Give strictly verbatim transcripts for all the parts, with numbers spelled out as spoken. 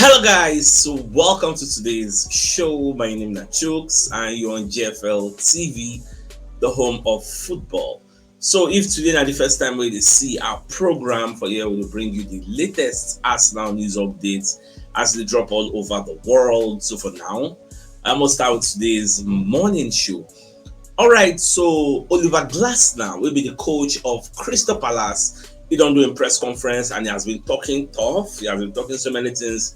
Hello guys, so welcome to today's show. My name is Nachooks and you're on G F L T V, the home of football. So if today na the first time wey you dey see our program for here, we will bring you the latest Arsenal news updates as they drop all over the world. So for now, I must start with today's morning show. All right, so Oliver Glasner will be the coach of Crystal Palace. He don do a press conference and he has been talking tough. He has been talking so many things.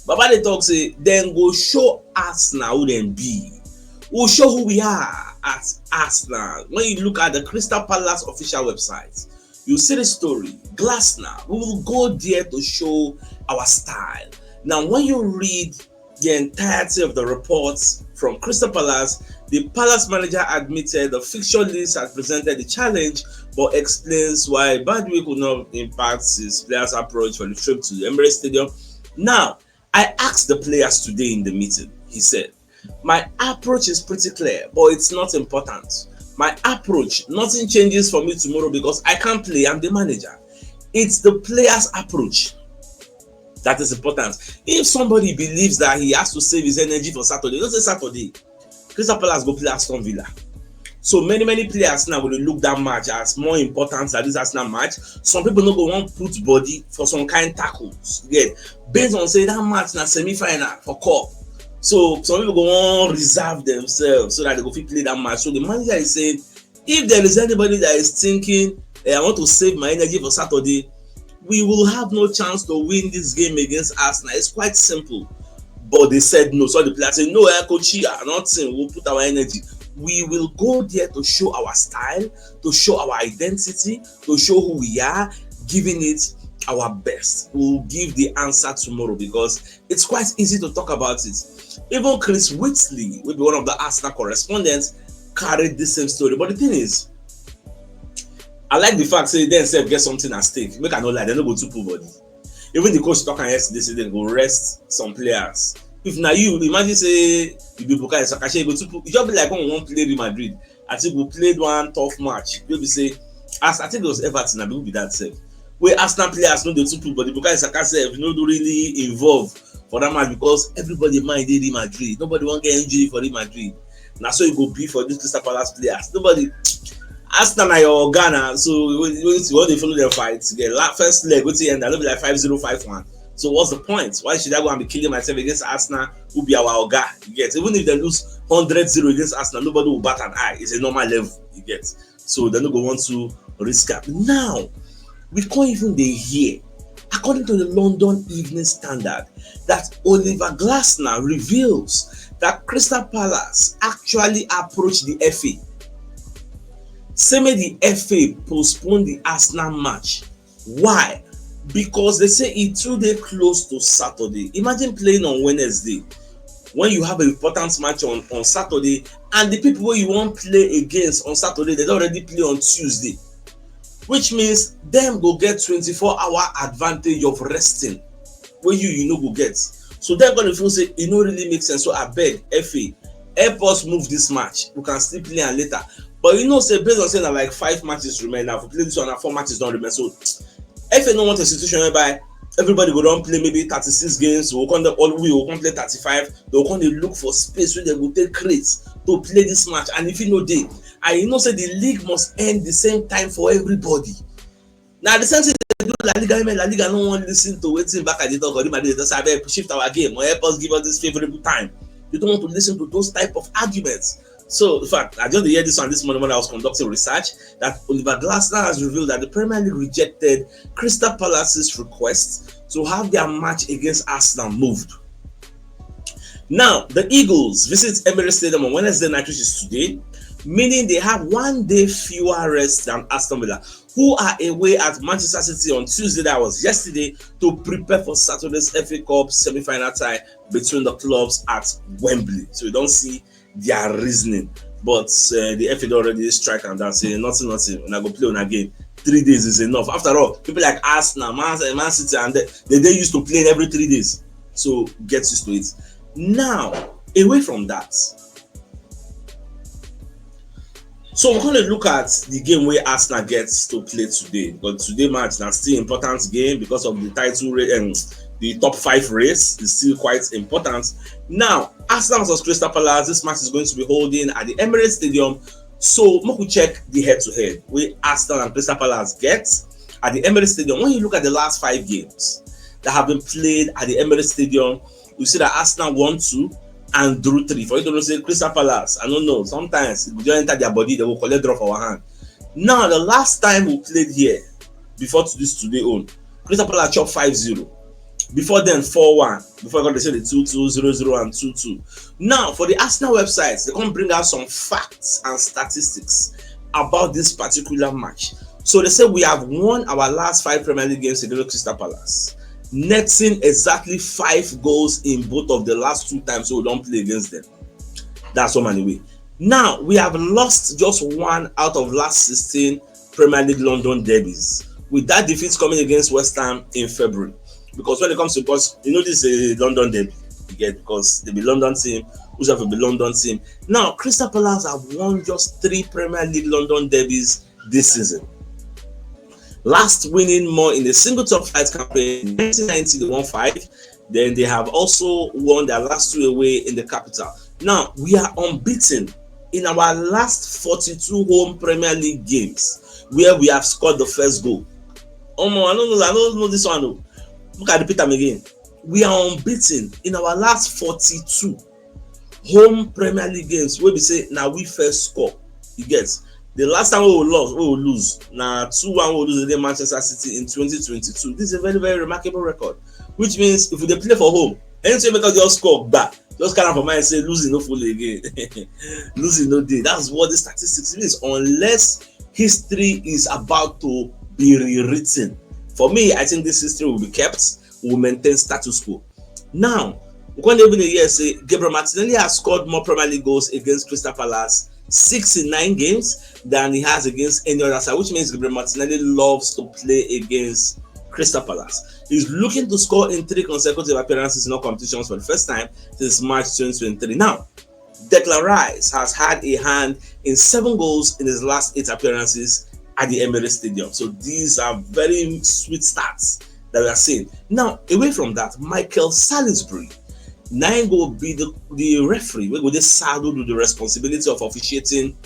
Baba dey talk say dem go show Arsenal who dem be. We'll show who we are at Arsenal. When you look at the Crystal Palace official website, you see the story. Glasner, we will go there to show our style. Now, when you read the entirety of the reports from Crystal Palace, the Palace manager admitted the fixture list had presented a challenge, but explains why bad week would not impact his players' approach for the trip to the Emirates Stadium. Now, I asked the players today in the meeting, he said. My approach is pretty clear, but it's not important. My approach, nothing changes for me tomorrow because I can't play, I'm the manager. It's the player's approach that is important. If somebody believes that he has to save his energy for Saturday, don't say Saturday. Crystal Palace go play Aston Villa. So many, many players now will look that match as more important than this Arsenal match. Some people no go wan put body for some kind tackles. Yeah, based on say that match na semi-final for cup. So some people go wan reserve themselves so that they go fit play that match. So the manager is saying, if there is anybody that is thinking, eh, I want to save my energy for Saturday, we will have no chance to win this game against Arsenal. It's quite simple. But they said no. So the players say, no, eh, coach, here, nothing. We'll put our energy. We will go there to show our style, to show our identity, to show who we are, giving it our best. We'll give the answer tomorrow because it's quite easy to talk about it. Even Chris Whitley, will be one of the Arsenal correspondents, carried the same story. But the thing is, I like the fact say dem sef get something at stake. Make I no lie, dem no go too put body. Even the coach talk am yesterday say dem go rest some players. If na you, imagine say you be Bukayo Saka, shey you go too put. E just be like when we wan play Real Madrid. I think we played one tough match. Wey be say, as I think it was Everton, I believe be that sef. Wey Arsenal players no dey too put body. Bukayo Saka sef no do really involve for that match because everybody mind dey Real Madrid. Nobody wan get injury for Real Madrid. Na so e go be for these Crystal Palace players. Nobody, Arsenal na your oga na, so wetin you wan dey follow dem fight? The la-, first leg, wetin end? I no be like five zero, five one. So what's the point? Why should I go and be killing myself against Arsenal, who be our oga? You get, even if they lose hundred zero against Arsenal, nobody will bat an eye. It's a normal level. You get, so they no go want to risk am. Now, we can't even dey hear, according to the London Evening Standard, that Oliver Glasner reveals that Crystal Palace actually approached the F A. Say make the F A postpone the Arsenal match. Why? Because they say e too dey close to Saturday. Imagine playing on Wednesday when you have an important match on, on Saturday, and the people wey you wan play against on Saturday, they don already play on Tuesday, which means dem go get twenty-four hour advantage of resting wey you, you no go get. So dem gonna feel say e no really make sense. So abeg, F A, help us move this match. We can still play am later. But you know say based on say na like five matches remain now, if we play this one, na four matches don remain. So F A no want a situation whereby everybody go don play maybe thirty-six games, we go come dey, all we go come play thirty-five, they go come dey look for space wey dem go take create to play this match, and if e no dey, and you know say the league must end the same time for everybody. Na the same thing dey do La Liga, when La Liga no wan listen to wetin Barca dey talk, or Real Madrid dey talk say, abeg, shift our game or help us, give us this favourable time. They don't want to listen to those type of arguments. So, in fact, I just hear this one this morning when I was conducting research, that Oliver Glasner has revealed that the Premier League rejected Crystal Palace's request to have their match against Arsenal moved. Now, the Eagles visit Emirates Stadium on Wednesday night, which is today, meaning they have one day fewer rest than Aston Villa, who are away at Manchester City on Tuesday, that was yesterday, to prepare for Saturday's F A Cup semi-final tie between the clubs at Wembley. So we don't see their reasoning. But uh, the F A don already strike and down, say nothing, nothing. Una go play una game. Three days is enough. After all, people like Arsenal, Man, Man City, and they, they dey used to playing every three days. So get used to it. Now, away from that, so we're gonna look at the game where Arsenal gets to play today. But today match na still important game because of the title ra-, um, the top five race is still quite important. Now, Arsenal versus Crystal Palace, this match is going to be holding at the Emirates Stadium. So, make we check the head to head wey Arsenal and Crystal Palace get at the Emirates Stadium. When you look at the last five games that have been played at the Emirates Stadium, you see that Arsenal won two and drew three. For you to know, say Crystal Palace, I don't know, sometimes if you just enter their body, they will collect draw for our hand. Now, the last time we played here, before to this today own, Crystal Palace chop five zero. Before then, four one. Before God, they say the two two, zero zero, and two two. Now, for the Arsenal websites, they come bring out some facts and statistics about this particular match. So they say we have won our last five Premier League games against Crystal Palace, netting exactly five goals in both of the last two times we don't play against them. That's one man away. Now, we have lost just one out of last sixteen Premier League London derbies, with that defeat coming against West Ham in February. Because when it comes to, because you know this is a London derby, you get, because they be London team, who's have to be London team. Now, Crystal Palace have won just three Premier League London derbies this season. Last winning more in a single top flight campaign, nineteen ninety they won five. Then they have also won their last two away in the capital. Now, we are unbeaten in our last forty-two home Premier League games where we have scored the first goal. Omo, I don't know, I don't know this one. Oh. Look at, repeat them again. We are unbeaten in our last forty-two home Premier League games where we say now we first score. You get, the last time we lost, we lose. Now two one we lose against Manchester City in twenty twenty-two. This is a very, very remarkable record. Which means if we play for home, anything make us just score back. Just kind of for mind say losing no full again. Losing no day. That's what the statistics means. Unless history is about to be rewritten. For me, I think this history will be kept, will maintain status quo. Now, we can't even hear say Gabriel Martinelli has scored more Premier League goals against Crystal Palace, six in nine games, than he has against any other side, which means Gabriel Martinelli loves to play against Crystal Palace. He's looking to score in three consecutive appearances in all competitions for the first time since March twenty twenty-three. Now, Declan Rice has had a hand in seven goals in his last eight appearances at the Emirates Stadium. So these are very sweet stats that we are seeing. Now, away from that, Michael Salisbury, nine goal be the, the referee, we go dey saddled with the responsibility of officiating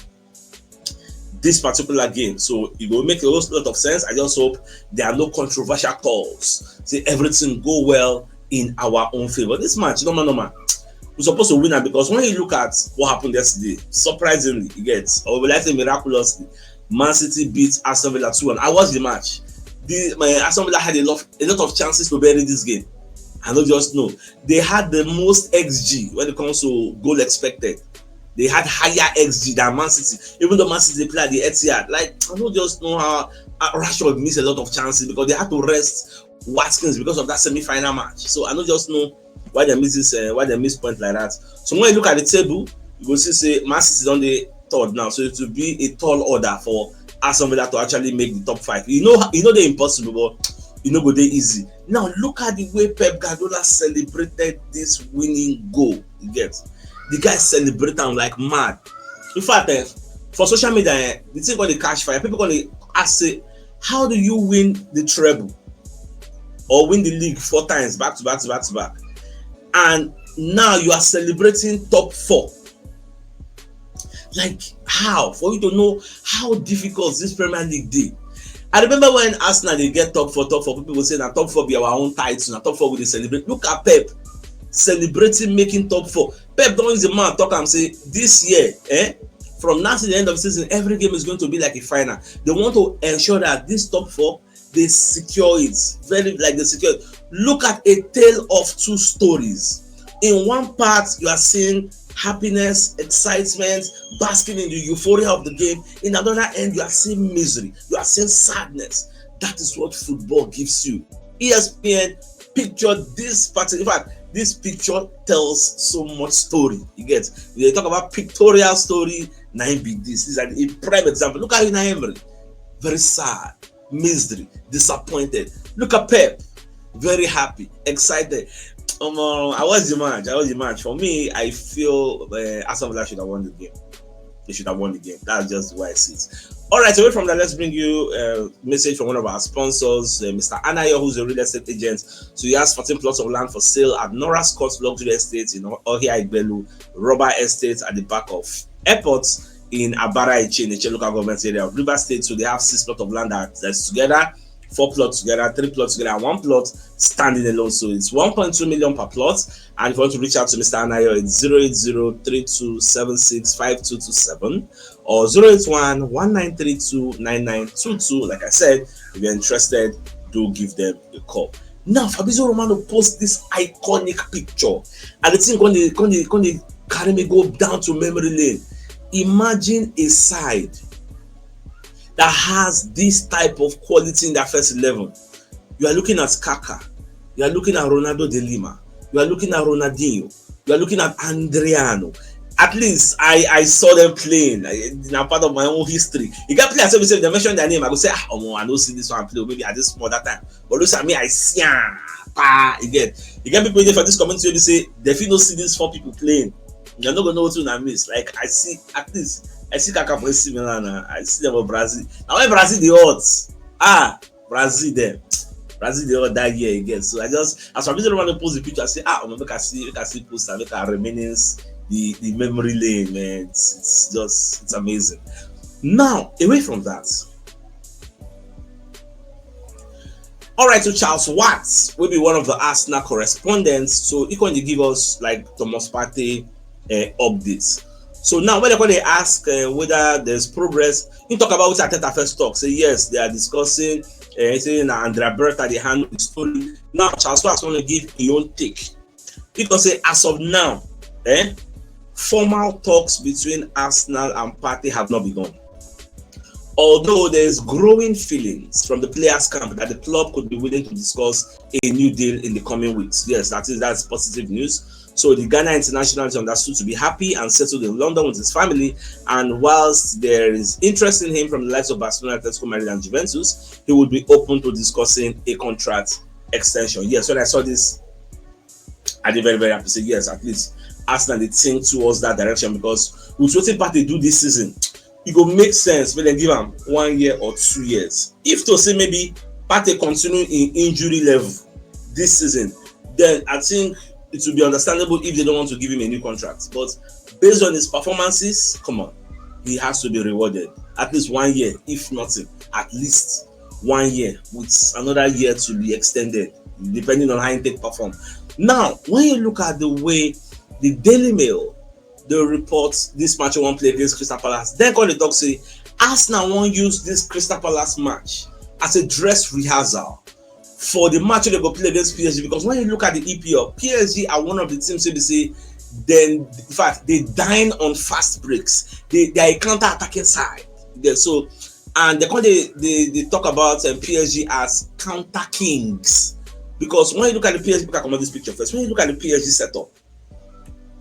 this particular game. So it will make a whole lot of sense. I just hope there are no controversial calls. Say everything go well in our own favor. This match, no man, no man. We're supposed to win am because when you look at what happened yesterday, surprisingly, you get, or will I say miraculously, Man City beat Aston Villa two one. I watched the match. The my Aston Villa had a lot, a lot of chances to bury this game. I don't just know. They had the most X G when it comes to goal expected. They had higher X G than Man City, even though Man City play at the Etihad. Like, I don't just know how uh, Rashford missed a lot of chances because they had to rest Watkins because of that semi-final match. So I don't just know why they miss this, uh, why they miss point like that. So when you look at the table, you go see say Man City don dey third now. So it will be a tall order for Aston Villa to actually make the top five. You know, you know they're impossible, but you know go dey easy. Now look at the way Pep Guardiola celebrated this winning goal. You get, the guy celebrate am like mad. In fact, eh, for social media, eh, the thing gonna catch fire. People gonna ask say, how do you win the treble or win the league four times back to back to back to back, and now you are celebrating top four? Like, how? For you to know how difficult this Premier League dey. I remember when Arsenal dey get top four, top four, people go say na top four be our own title, na top four we dey celebrate. Look at Pep celebrating making top four. Pep don use the man talk am say this year, eh, from now to the end of the season, every game is going to be like a final. They want to ensure that this top four, they secure it. Very, like, they secure it. Look at a tale of two stories. In one part, you are seeing happiness, excitement, basking in the euphoria of the game. In another end, you are seeing misery. You are seeing sadness. That is what football gives you. E S P N picture this part. In fact, this picture tells so much story. You get, they talk about pictorial story. Nine be this. This is a prime example. Look at Unai Emery. Very sad, misery, disappointed. Look at Pep. Very happy, excited. Um, uh, I watched the match. I watched the match. For me, I feel uh, Aston Villa should have won the game. They should have won the game. That's just the way I see it. All right, away from that, let's bring you a message from one of our sponsors, uh, Mister Anayo, who's a real estate agent. So he has fourteen plots of land for sale at Nora Scott Luxury Estate in Ohia Igbelu, Rubber Estate at the back of airport in Abara Eche, in Eche local government area of River State. So they have six plots of land that, that's together, four plots together, three plots together, and one plot standing alone. So it's one point two million per plot. And if you want to reach out to Mister Anayo, it's zero eight zero three two seven six five two two seven or zero eight one one nine three two nine nine two two. Like I said, if you're interested, do give them a call. Now, Fabrizio Romano posts this iconic picture, and the thing gonna, gonna, gonna carry me go down to memory lane. Imagine a side that has this type of quality in their first eleven. You are looking at Kaka, you are looking at Ronaldo de Lima, you are looking at Ronaldinho, you are looking at Adriano. At least I, I saw them playing. I, now part of my own history. You get players, so they mention their name. I go say, ah, oh, I don't see this one play. Maybe at this small that time. But look at me, I see. Ah, you get, you get people in for this community. They say they feel no see these four people playing. You're not gonna know what to miss. Like I see, at least I see Kaka for AC Milan. Uh, I see them for Brazil. Now when Brazil the odds, ah, Brazil there. Brazil the other that year again. So I just, as Fabrizio Romano post the picture, I say, ah, oh, make I see, make I see poster, make I reminisce the, the memory lane, man. It's, it's just, it's amazing. Now, away from that, all right, so Charles Watts will be one of the Arsenal correspondents. So he can give us like Thomas Partey uh, updates. So now when they ask uh, whether there's progress, you talk about what Arteta first talk. Say yes, they are discussing. Uh, saying Andrea Berta they handle the story. Now Charles Watts want to give his own take. He can say as of now, eh, formal talks between Arsenal and Partey have not begun. Although there is growing feelings from the players' camp that the club could be willing to discuss a new deal in the coming weeks. Yes, that is, that's positive news. So the Ghana international is understood to be happy and settled in London with his family. And whilst there is interest in him from the likes of Barcelona, Atletico Madrid, and Juventus, he would be open to discussing a contract extension. Yes, when I saw this, I did very, very happy. Say yes, at least Arsenal they think towards that direction, because with what Partey do this season, it go make sense when they give him one year or two years. If to say maybe Partey continue in injury level this season, then I think it will be understandable if they don't want to give him a new contract. But based on his performances, come on, he has to be rewarded at least one year, if nothing, at least one year with another year to be extended, depending on how he take perform. Now, when you look at the way the Daily Mail they report this match one play against Crystal Palace, then call the talk say Arsenal won't use this Crystal Palace match as a dress rehearsal for the match they go play against P S G, because when you look at the E P L, P S G are one of the teams wey be say then in fact they dine on fast breaks. They they are a counter-attacking side. Yeah, so and they come they, they, they talk about um, P S G as counter kings, because when you look at the P S G, look at this picture first. When you look at the P S G setup,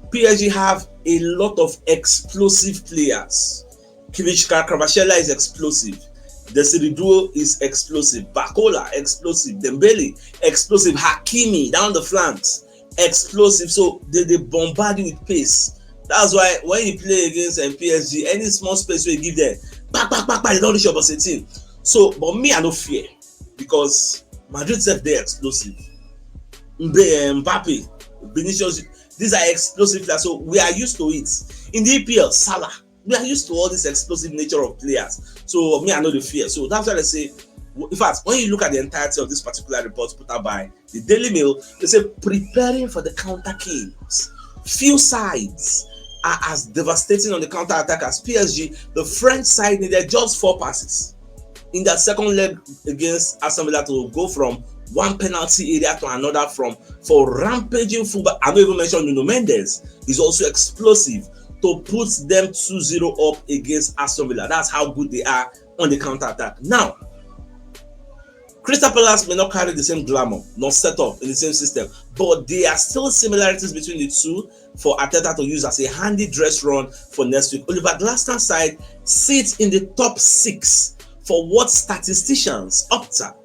P S G have a lot of explosive players. Kivich Kvaratskhelia is explosive. Desiree Duo is explosive. Barcola explosive. Dembele explosive. Hakimi down the flanks explosive. So they they bombard you with pace. That's why when you play against um, P S G, any small space wey you give them, back back back back, they don't reach your box eighteen. So, but me I no fear, because Madrid sef dey explosive. Mbe- um, Mbappe, Vinicius, these are explosive players. So we are used to it. In the E P L, Salah, we are used to all this explosive nature of players. So me I no dey fear. So that's why I say, w- in fact, when you look at the entirety of this particular report put out by the Daily Mail, they say preparing for the counter kings. Few sides are as devastating on the counter attack as P S G. The French side needed just four passes in their second leg against Aston Villa to go from one penalty area to another, from for rampaging football. I don't even mention Nuno Mendes is also explosive to put them two zero up against Aston Villa. That's how good they are on the counter attack. Now, Crystal Palace may not carry the same glamour, not set up in the same system, but there are still similarities between the two for Arteta to use as a handy dress run for next week. Oliver Glasner's side sits in the top six for what statisticians, Opta,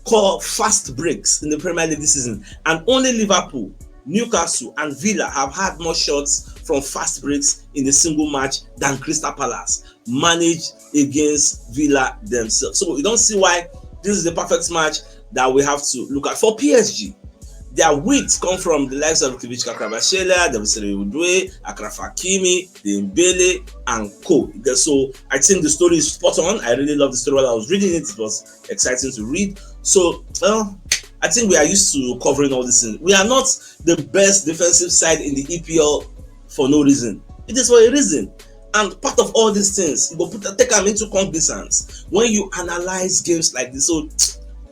call fast breaks in the Premier League this season, and only Liverpool, Newcastle, and Villa have had more shots from fast breaks in a single match than Crystal Palace. manage against Villa themselves. So you don't see why this is the perfect match that we have to look at for P S G. Their wits come from the likes of Khvicha Kvaratskhelia, Dembélé, Udwe, Achraf Hakimi, Dembele, and co. So I think the story is spot on. I really love the story while I was reading it. It was exciting to read. So, well, I think we are used to covering all these things. We are not the best defensive side in the E P L for no reason. It is for a reason. And part of all these things, you go put take them into cognizance when you analyze games like this. So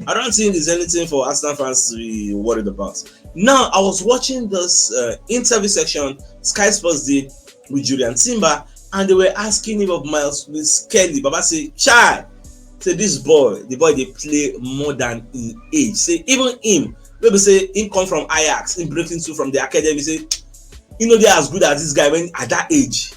I don't think there's anything for Arsenal fans to be worried about. Now, I was watching this uh, interview section Sky Sports did with Jurrien Timber, and they were asking him of Myles Lewis-Skelly. Baba say, "Chai," say, "This boy, the boy they play more than in age." Say even him, maybe say him come from Ajax, him breaking through from the academy. Say, "You know, they as good as this guy when at that age."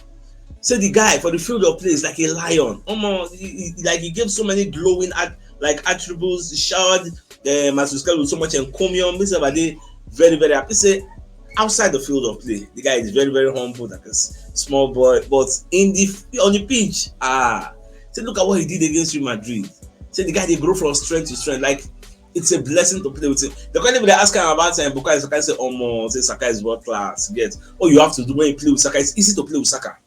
Say the guy for the field of play is like a lion. Omo, he, he, like he gave so many glowing at, like attributes. He showered uh, Myles Lewis-Skelly with so much encomium. He said, but they very, very happy. Say outside the field of play, the guy is very, very humble, like a s- small boy. But in the on the pitch, ah, say look at what he did against Real Madrid. Say the guy they grow from strength to strength. Like it's a blessing to play with him. The question they ask him about him because Saka say, "Omo, say Saka is world class." Get all you have to do when you play with Saka. It's easy to play with Saka.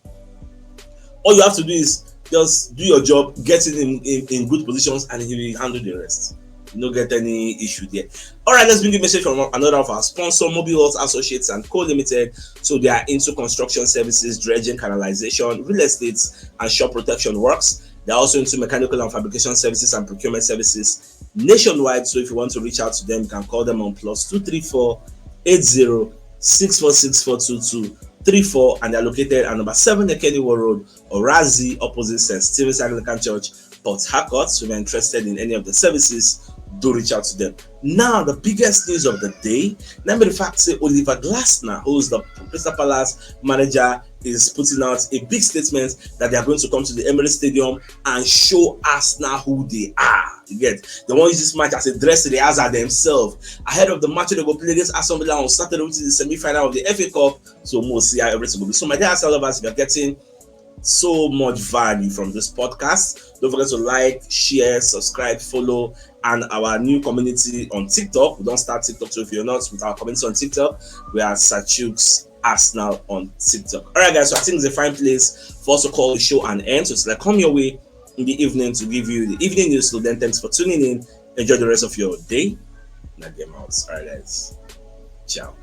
All you have to do is just do your job, get it in, in, in good positions, and he will handle the rest. You no get any issue there. All right, let's bring a message from another of our sponsor, Mobile World Associates and Co Limited. So they are into construction services, dredging, canalization, real estate, and shore protection works. They're also into mechanical and fabrication services and procurement services nationwide. So if you want to reach out to them, you can call them on plus two three four eight zero six four six four two two three four, and they're located at number seven Ekediwo Road, Orazi, opposite Saint Stephen's Anglican Church, Port Harcourt. So if you're interested in any of the services, do reach out to them. Now, the biggest news of the day, let me the fact say Oliver Glasner, who's the Crystal Palace manager, is putting out a big statement that they are going to come to the Emirates Stadium and show Arsenal who they are. You get, they want to use this match as a dress rehearsal themselves ahead of the match they go play against Aston Villa on Saturday, which is the semi-final of the F A Cup. So we'll see how everything will be. So my dear Arsenal lovers, if you're getting so much value from this podcast, don't forget to like, share, subscribe, follow, and our new community on TikTok. We don't start TikTok, so if you're not with our community on TikTok, we are Sachooks Arsenal on TikTok. All right, guys. So I think it's a fine place for us to call the show an end. So it's like come your way in the evening to give you the evening news. So then, thanks for tuning in. Enjoy the rest of your day. Now game out. All right, guys. Ciao.